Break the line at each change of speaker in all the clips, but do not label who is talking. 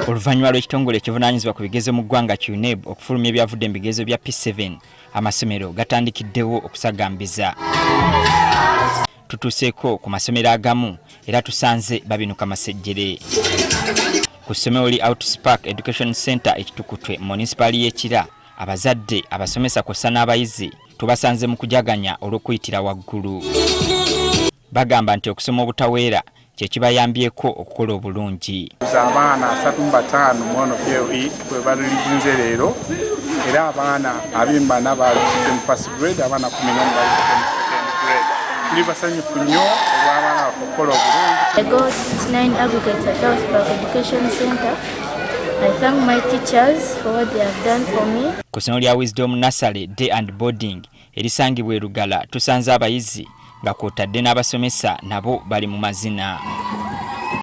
Oluvannyuma lw'ekitongole ekivunaanyizibwa ku bigezo mu ggwanga ki UNEB okufulumya ebyavudde mu bigezo bya P7, amasomero gatandikiddewo okusagambiza. Tutuuseeko ku masomero agamu era tusanze babinuka masejjere. Ku ssomero li Outspark Education Center e Kitukutwe mu munisipaali y'e Kira, abazadde, abasomesa kw'ossa n'abayizi tubasanze mu kujaganya olw'okuyitira waggulu. Bagamba nti okusoma obutaweera kye kibayambyeko okukola obulungi.
Abaana 35 mu ono PLE bwe balirizinze leero, era abaana 24 bayitidde mu first grade, abaana 11 bayitidde mu second grade. Tuli basanyufu nnyo olw'abaana baffe okukola obulungi.
I got 9 aggregates at South Park Education Center. I thank my teachers for what they have done for me.
Ku ssomero lya Wisdom Nursery Day and Boarding erisangibwa e Lugala tusanze abayizi nga kw'otadde n'abasomesa nabo bali mu mazina.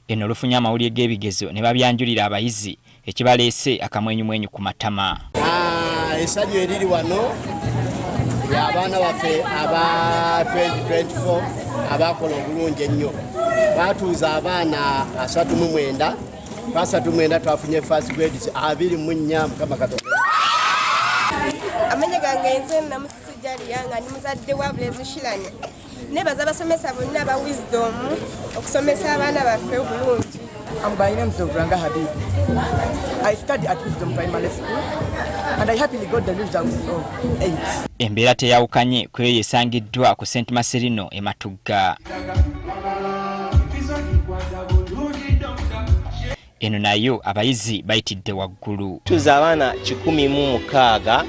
Eno olufunye amawulire g'ebigezo ne babyanjulira abayizi ekibaleese akamwenyumwenyu ku matama.
Essanyu eriri wano y'abaana baffe aba 2024 abakola obulungi ennyo. Batuuza abaana 39, 39 twafunye first grades 24. Mukama Katonda.
Amanya gange nze Namusisi Jalia, nga ndi muzadde wa Bulezi Shilani. Nebaza abasomesa bonna aba Wisdom okusomesa abaana baffe obulungi.
I'm by name Zovranga Habib. I study at Wisdom Primary School and I happily got the results of 8.
Embeera teyawukanye ku eyo esangiddwa ku St Marcelino e Matugga. Eno nayo abayizi bayitidde waggulu.
Tuza abaana 106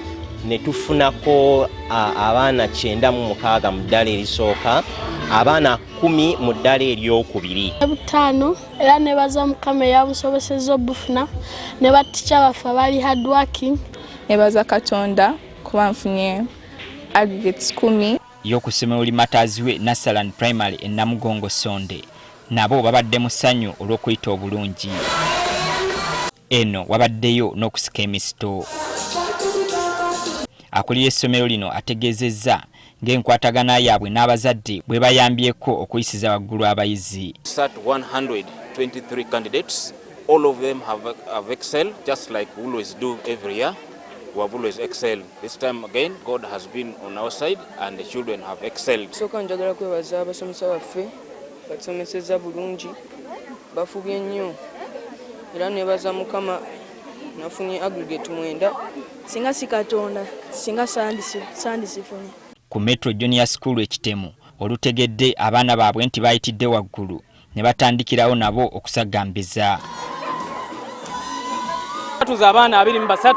ne tufunako abaana 96 mu ddaala erisooka, abaana 10 mu ddaala eryokubiri.
5, era nebaza Mukama eyabusobosezza obufuna ne batica baffe abali hardworking.
Nebaza Katonda kuba nfunye aggregates 10.
Yo ku ssomero li Martyrs Nursery Primary e Namugongo Sonde nabo babadde mu ssanyu olw'okuyita obulungi. Eno wabaddeyo n'okusika emisito. Akulira essomero lino ategeezezza ng'enkwatagana yaabwe n'abazadde bwe bayambyeko okuyisiza waggulu abayizi.
Sat 123 candidates. All of them have excelled, just like we always do every year. We have always excelled. This time again, God has been on our side and the children have excelled.
Sooka njagala kwebaza abasomesa baffe, batusomesezza bulungi, bafubye nnyo, era nebaza Mukama nafunye aggregate 9.
Singa si Katonda, singa sandisifunye.
Ku Metro Junior School ekitemu olutegedde abaana baabwe nti bayitidde waggulu ne batandikirawo nabo okusagambiza.
Tuza abaana 23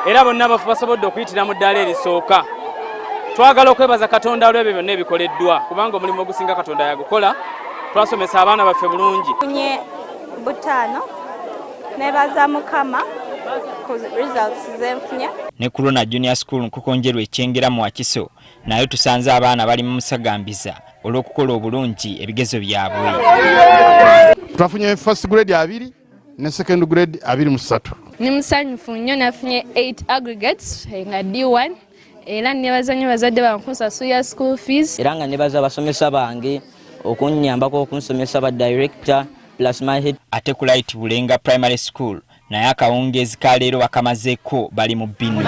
era bonna bafu basobodde okuyitira mu ddaala erisooka. Twagala okwebaza Katonda olw'ebyo byonna ebikoleddwa, kubanga omulimu ogusinga Katonda yagukola. Twasomesa abaana baffe bulungi.
Nfunye 5, nebaza Mukama ku results zenfunye.
Ne ku Lona Junior School Nkokonjeru ekyengera mu Wakiso nayo tusanze abaana bali mu musagambiza olw'okukola obulungi ebigezo byabwe.
Twafunye first grade 2 ne second grade 23.
Ni musanyufu nnyo, nafunye 8 aggregates nga D1, era nebaza nnyo bazadde bange kunsasulira school fees.
Era nga nebaza abasomesa bange okunnyambako okunsomesa, ba director plus my head.
Ate ku Light Bulenga Primary School naye akawungeezi ka leero bakamazeeko bali mu binu.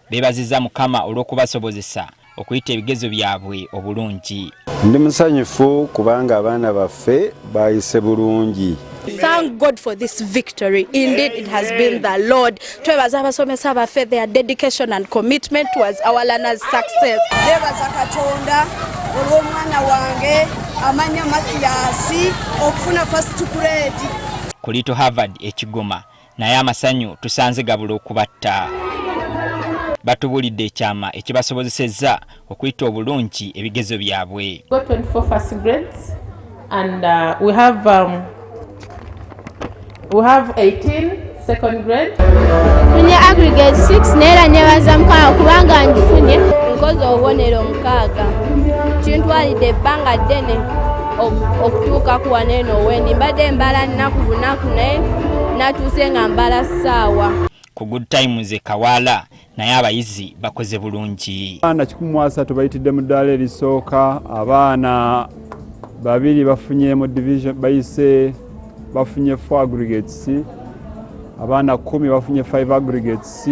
Beebazizza Mukama olw'okubasobozesa okuyita ebigezo byabwe obulungi.
Ndi musanyufu kubanga abaana baffe bayise bulungi.
Thank God for this victory. Indeed, it has been the Lord. Twebaza abasomesa baffe, their dedication and commitment towards our learners' success.
Nebaza Katonda olw'omwana wange amanya Mathias okufuna first grade.
Ku Little Harvard ekigoma naye amasanyu tusanze gabula okubatta. Batubulidde ekyama ekibasobozesezza okuyita obulungi ebigezo byabwe.
Got 24 first grades and we have 18 second grade.
Nfunye aggregate 6, naye nebaza Mukama kubanga ngifunye.
Nkoze obubonero 6. Kintwalidde ebbanga ddene okutuuka ku wano eno wendi. Mbadde mbala nnaku bunaku, naye natuuse nga mbala ssaawa.
Ku Good Times e Kawaala naye abayizi bakoze bulungi.
Abaana 130 bayitidde mu ddaala erisooka, abaana 2 bafunye mu division, bayise bafunye 4 aggregates, abaana 10 bafunye 5 aggregates.